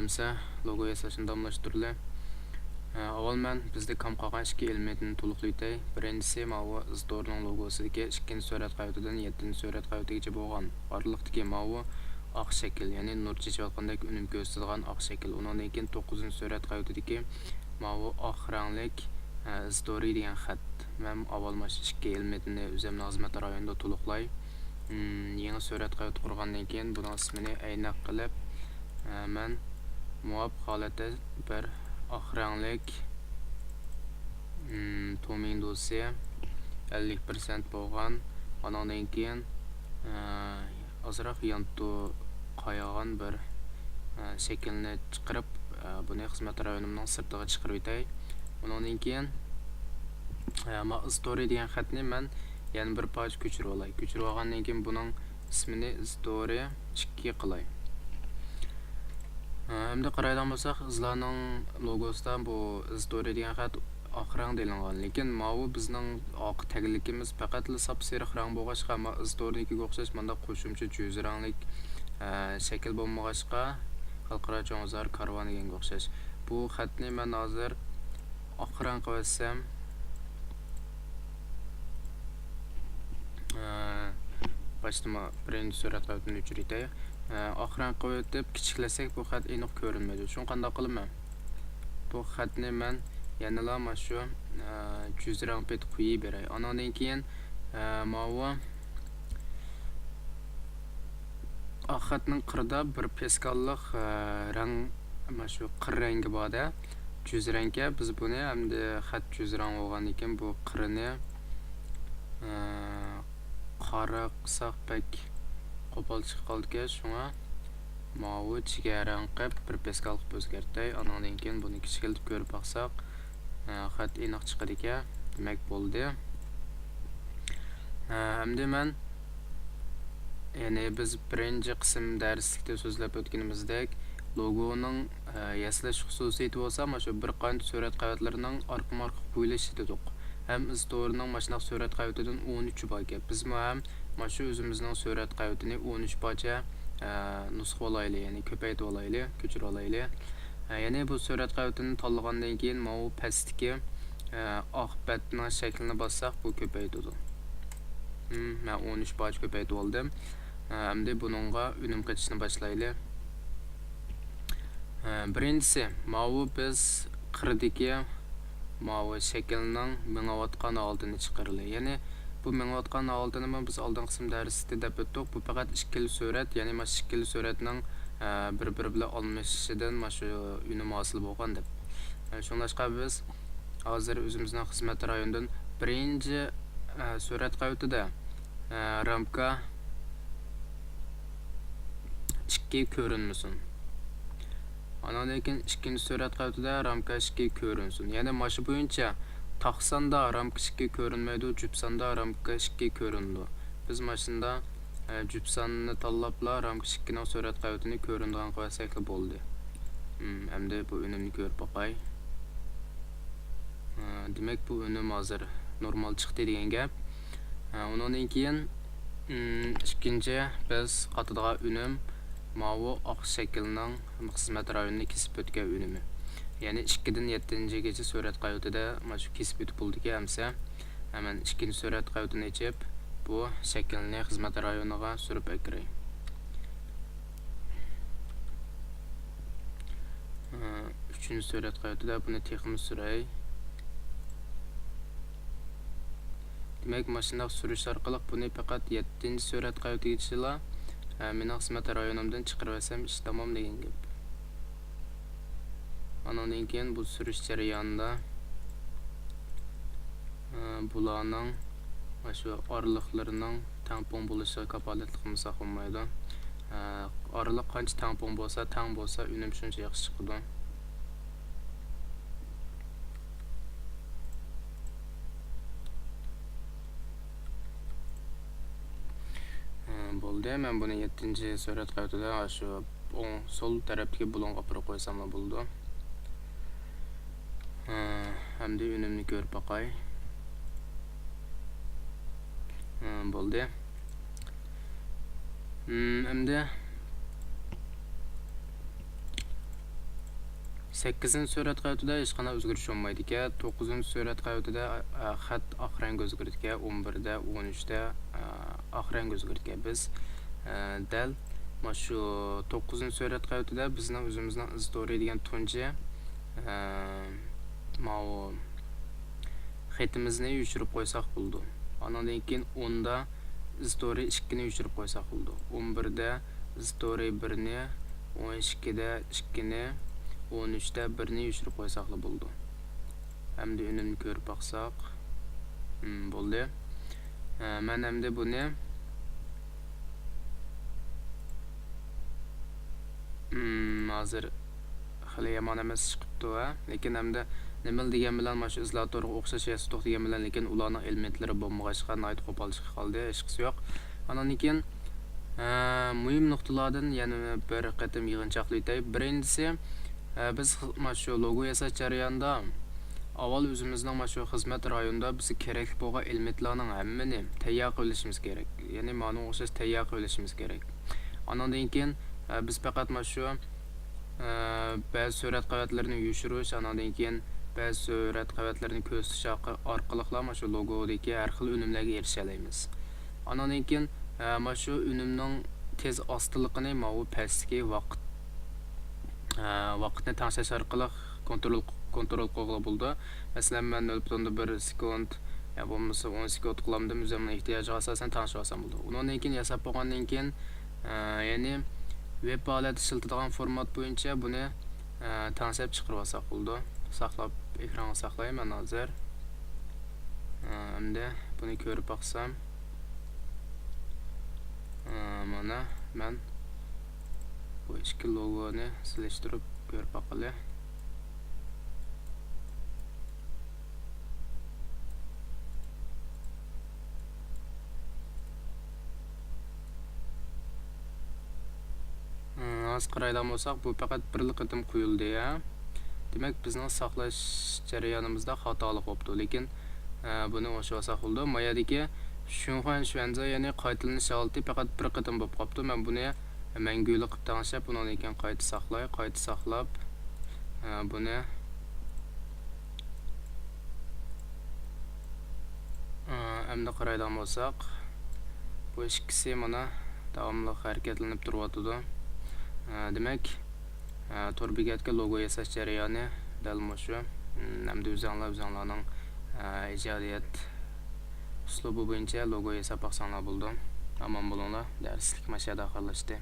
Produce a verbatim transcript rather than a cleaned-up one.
ئەمسە لوگو ياساشنى داۋاملاشتۇرىلى. ئە، ئاۋۋال مەن بىزدە كام قالغان ئىككى ئېلېمېنتنى تولۇقلايتتى. بىرىنچىسى ماۋۇ ئىزتورنىڭ لوگوسىدىكى ئىككىنچى سۈرەت قەۋىتىدىن يەتتىنچى سۈرەت قەۋىتىگىچە بولغان ئارىلىقتىكى ماۋۇ ئاق شەكىل، يەنى نۇر چېچىۋاتقاندەك ئۈنۈم كۆرسىتىدىغان ئاق شەكىل. ئۇنىڭدىن كېيىن توققۇزىنچى سۈرەت قەۋىتىدىكى ماۋۇ ئاق رەڭلىك، ئە، ئىزتورى دېگەن خەت. مەن ئاۋۋال مانا شۇ ئىككى ئېلېمېنتنى ئۆزۈمنىڭ خىزمەت رايونىدا تولۇقلاي. مم، يېڭى سۈرەت قەۋىتى قۇرغاندىن كېيىن بۇنىڭ ئىسمىنى ئەينەك قىلىپ، ئە، مەن مۇۋاپىق ھالەتتە بىر ئاق رەڭلىك، مم، تومىڭدۇسى ئەللىك پىرسەنت بولغان، ئانىڭدىن كېيىن، ئە، ئازراق يانتۇ قايغان بىر، ئە، شەكىلنى چىقىرىپ، ئە، بۇنى خىزمەت رايونۇمنىڭ سىرتىغا چىقىرىۋېتەي. ئۇنىڭدىن كېيىن، ئە، ما ئىزتورى دېگەن خەتنى مەن يەنە بىر پارچە كۆچۈرۈۋالاي. كۆچۈرۈۋالغاندىن كېيىن بۇنىڭ ئىسمىنى ئىزتورى ئىككى قىلاي. ئە، ئەمدى قارايدىغان بولساق، ئىزلارنىڭ لوگوسىدا بۇ ئىزتورى دېگەن خەت ئاق رەڭدە ئېلىنغان. لېكىن ماۋۇ بىزنىڭ ئاق تەگلىكىمىز پەقەتلا ساپسېرىق رەڭ بولغاچقا، ما ئىزتورنىڭكىگە ئوخشاش مانداق قوشۇمچە جۈز رەڭلىك، ئە، شەكىل بولمىغاچقا، خەلقئارا چوڭ بازار كارۋان دېگەنگە ئوخشاش. بۇ خەتنى مەن ھازىر ئاق رەڭ قىلىۋەتسەم، ئە، باشتىما بىرىنچى سۈرەت قەۋىتىنى ئۆچۈرۈۋېتەي. ئە، ئاق رەڭ قىلىۋېتىپ كىچىكلەتسەك، بۇ خەت ئېنىق كۆرۈنمەيدۇ. شۇڭا قانداق قىلىمەن؟ بۇ خەتنى مەن يەنىلا مانا شۇ، ئە، جۈز رەڭ پېتى قويۇۋېرەي. ئانىڭدىن كېيىن، ئە، ماۋۇ ئاق خەتنىڭ قىرىدا بىر پېسكاللىق، ئە، رەڭ، مانا شۇ قىر رەڭگى بار-دە، جۈز رەڭكە. بىز بۇنى ئەمدى خەت جۈز رەڭ بولغاندىكىن بۇ قىرىنى، ئە، قارا قىلساق بەك قوپال چىقىپ قالىدىكەن. شۇڭا ماۋۇ جىگەر رەڭ قىلىپ بىر پېسكال قىلىپ ئۆزگەرتەي. ئانىڭدىن كېيىن بۇنى كىچىكلىتىپ كۆرۈپ باقساق، ئە، خەت ئېنىق چىقىدىكەن. دېمەك، بولدى. ئە، ئەمدى مەن، يەنى بىز بىرىنچى قىسىم دەرسلىكتە سۆزلەپ ئۆتكىنىمىزدەك، لوگونىڭ، ئە، ياسىلىش خۇسۇسىيىتى بولسا، مانا شۇ بىر قانچە سۈرەت قەۋەتلىرىنىڭ ئارقىمۇ ئارقا قويۇلۇشى دېدۇق. ھەم ئىزتورنىڭ ماشۇنداق سۈرەت قەۋىتىدىن ئون ئۈچى باركەن. بىزمۇ ھەم مانا شۇ ئۆزىمىزنىڭ سۈرەت قەۋىتىنى ئون ئۈچ پارچە، ئە، نۇسخىۋالايلى، يەنى كۆپەيتىۋالايلى، كۆچۈرۈۋالايلى. ئە، يەنى بۇ سۈرەت قەۋىتىنى تاللىغاندىن كېيىن ماۋۇ پەستىكى، ئە، ئاق بەتنىڭ شەكلىنى باسساق، بۇ كۆپەيتىدۇ. ھىم، مەن ئون ئۈچ پارچە كۆپەيتىۋالدىم. ئە، ئەمدى بۇنىڭغا ئۈنۈم قېتىشنى باشلايلى. ئە، بىرىنچىسى، ماۋۇ بىز قىردىكى ماۋۇ شەكىلنىڭ مېڭىۋاتقان ھالىتىنى چىقىرىلى. يەنى بۇ مېڭىۋاتقان ھالىتىنىمۇ بىز ئالدىنقى قىسىم دەرسلىكتە دەپ ئۆتتۇق. بۇ پەقەت ئىككىلا سۈرەت، يەنى مانا شۇ ئىككىلا سۈرەتنىڭ، ئە، بىر-بىرى بىلەن ئالمىشىشىدىن مانا شۇ ئۈنۈم ھاسىل بولغان دەپ. ئە، شۇڭلاشقا بىز ھازىر ئۆزىمىزنىڭ خىزمەت رايونىدىن بىرىنچى، ئە، سۈرەت قەۋىتىدە، ئە، رامكا ئىككى كۆرۈنمىسۇن. ئانىڭدىن كېيىن ئىككىنچى سۈرەت قەۋىتىدە رامكا ئىككى كۆرۈنسۇن. يەنى مانا شۇ بويىچە تاق ساندا رامكا ئىككى كۆرۈنمەيدۇ، جۈپ ساندا رامكا ئىككى كۆرۈنىدۇ. بىز مانا شۇنداق، ئە، جۈپ ساننى تاللاپلا رامكا ئىككىنىڭ سۈرەت قەۋىتىنى كۆرۈنىدىغان قىلىۋەتسەكلا بولدى. ھىم، ئەمدى بۇ ئۈنۈمنى كۆرۈپ باقاي. ئە، دېمەك، بۇ ئۈنۈم ھازىر نورمال چىقتى دېگەن گەپ. ئە، ئۇنىڭدىن كېيىن، ئىم، ئىككىنچى بىز قاتىدىغان ئۈنۈم ماۋۇ ئاق شەكىلنىڭ خىزمەت رايونىنى كېسىپ ئۆتكەن ئۈنۈمى. يەنى ئىككىدىن يەتتىنچىگىچە سۈرەت قەۋىتىدە مانا شۇ كېسىپ ئۆتۈپ بولىدىكەن ئەمسە. مەن ئىككىنچى سۈرەت قەۋىتىنى ئېچىپ، بۇ شەكىلنى خىزمەت رايونىغا سۈرۈپ ئەكىرەي. ئۈچىنچى سۈرەت قەۋىتىدە بۇنى تېخىمۇ سۈرەي. دېمەك، ماشۇنداق سۈرۈش ئارقىلىق بۇنى پەقەت يەتتىنچى سۈرەت قەۋىتىگىچىلا، ئە، مېنىڭ خىزمەت رايونۇمدىن چىقىرىۋەتسەم، ئىش تامام دېگەن گەپ. ئانىڭدىن كېيىن بۇ سۈرۈش جەريانىدا، ئە، بۇلارنىڭ مانا شۇ ئارىلىقلىرىنىڭ تەڭپۇڭ بولۇشىغا كاپالەتلىك قىلمىساق بولمايدۇ. ئە، ئارىلىق قانچە تەڭپۇڭ بولسا، تەڭ بولسا، ئۈنۈم شۇنچە ياخشى چىقىدۇ. ھە، بولدى. مەن بۇنى يەتتىنچى سۈرەت قەۋىتىدە، ئاشۇ ئوڭ سول تەرەپتىكى بۇلۇڭغا ئاپىرىپ قويساملا بولىدۇ. ھە، ئەمدى ئۈنۈمنى كۆرۈپ باقاي. ھە، بولدى. ھىم، ئەمدى سەككىزىنچى سۈرەت قەۋىتىدە ھېچقانداق ئۆزگىرىش بولمايدىكەن. توققۇزىنچى سۈرەت قەۋىتىدە، ئە، خەت ئاق رەڭگە ئۆزگىرىدىكەن. ئون بىردە، ئون ئۈچتە، ئە، ئاق رەڭگە ئۆزگىرىدىكەن. بىز، ئە، دەل مانا شۇ توققۇزىنچى سۈرەت قەۋىتىدە بىزنىڭ ئۆزىمىزنىڭ ئىزتورى دېگەن تۇنجى، ئە، ماۋۇ خېتىمىزنى يوشۇرۇپ قويساق بولىدۇ. ئانىڭدىن كېيىن ئوندا ئىزتورى ئىككىنى يوشۇرۇپ قويساق بولىدۇ. ئون بىردە ئىزتورى بىرنى، ئون ئىككىدە ئىككىنى، ئون ئۈچتە بىرنى يوشۇرۇپ قويساقلا بولىدۇ. ئەمدى ئۈنۈمنى كۆرۈپ باقساق. مم، بولدى. ئە، مەن ئەمدى بۇنى، مم، ھازىر خېلى يامان ئەمەس چىقىپتۇ، ھە. لېكىن ئەمدى نېمىلا دېگەن بىلەن، مانا شۇ ئىزولاتورغا ئوخشاش ياسىتىق دېگەن بىلەن، لېكىن ئۇلارنىڭ ئېلېمېنتلىرى بولمىغاچقا، ناھايىتى قوپالچىلىققا قالدى، ھېچقىسى يوق. ئانىڭدىن كېيىن، ئە، مۇھىم نۇقتىلاردىن يەنە بىر قېتىم يىغىنچاقلاۋېتەي. بىرىنچىسى، ئە، بىز خىز-، مانا شۇ لوگو ياساش جەريانىدا ئاۋۋال ئۆزىمىزنىڭ مانا شۇ خىزمەت رايونىدا بىزگە كېرەكلىك بولغان ئېلېمېنتلارنىڭ ھەممىنى تەييار قىلىۋېلىشىمىز كېرەك. يەنى مانا ئوخشاش تەييار قىلىۋېلىشىمىز كېرەك. ئانىڭدىن كېيىن، ئە، بىز پەقەت مانا شۇ، ئە، بەزى سۈرەت قەۋەتلىرىنى يوشۇرۇش، ئانىڭدىن كېيىن بەزى سۈرەت قەۋەتلىرىنى كۆرسىتىش ئارقا-، ئارقىلىقلا مانا شۇ لوگودىكى ھەر خىل ئۈنۈملەرگە ئېرىشەلەيمىز. ئانىڭدىن كېيىن، ئە، مانا شۇ ئۈنۈمنىڭ تېز ئاستىلىقىنى ماۋۇ پەستىكى ۋاقىت، ئە، ۋاقىتنى تەڭشەش ئارقىلىق كونترول، كونترول قىلغىلى بولىدۇ. مەسىلەن، مەن نۆل پۈتۈن بىر سېكۇنت يا بولمىسا ئون سېكۇنت قىلامدىم، ئۆزۈمنىڭ ئېھتىياجىغا ئاساسەن تەڭشىۋالسام بولىدۇ. ئۇنىڭدىن كېيىن ياساپ بولغاندىن كېيىن، ئە، يەنى ۋېب ھالەتتە ئىشلىتىدىغان فورمات بويىچە بۇنى، ئە، تەڭشەپ چىقىرىۋالساق بولىدۇ. ساقلاپ، ئېكرانغا ساقلايمەن ھازىر. ئە، ئەمدى بۇنى كۆرۈپ باقسام، ئە، مانا مەن بۇ ئىككى لوگونى سېلىشتۇرۇپ كۆرۈپ باقىلى. ھازىر قارايدىغان بولساق، بۇ پەقەت بىرلا قېتىم قويۇلدى، ھە. دېمەك، بىزنىڭ ساقلاش جەريانىمىزدا خاتالىق بوپتۇ، لېكىن، ئە، بۇنى ئوڭشىۋالساق بولىدۇ. ما يەردىكى شۇنخۇەن شۈەنزە، يەنى قايتىلىنىش ھالىتى پەقەت بىر قېتىم بولۇپ قاپتۇ. مەن بۇنى مەڭگۈلۈك قىلىپ تەڭشەپ، ئۇنىڭدىن كېيىن قايتا ساقلاي، قايتا ساقلاپ، ئە، بۇنى، ئە، ئەمدى قارايدىغان بولساق، بۇ ئىككىسى مانا داۋاملىق ھەرىكەتلىنىپ تۇرۇۋاتىدۇ. ئە، دېمەك، ئە، تور بېكەتكە لوگو ياساش جەريانى دەل مۇشۇ. ھەمدە ئۆزۈڭلار ئۆزۈڭلارنىڭ، ئە، ئىجادىيەت ئۇسلۇبى بويىچە لوگو ياساپ باقساڭلار بولىدۇ. ئامان بولۇڭلار. دەرسلىك مانا شۇ يەردە ئاخىرلاشتى.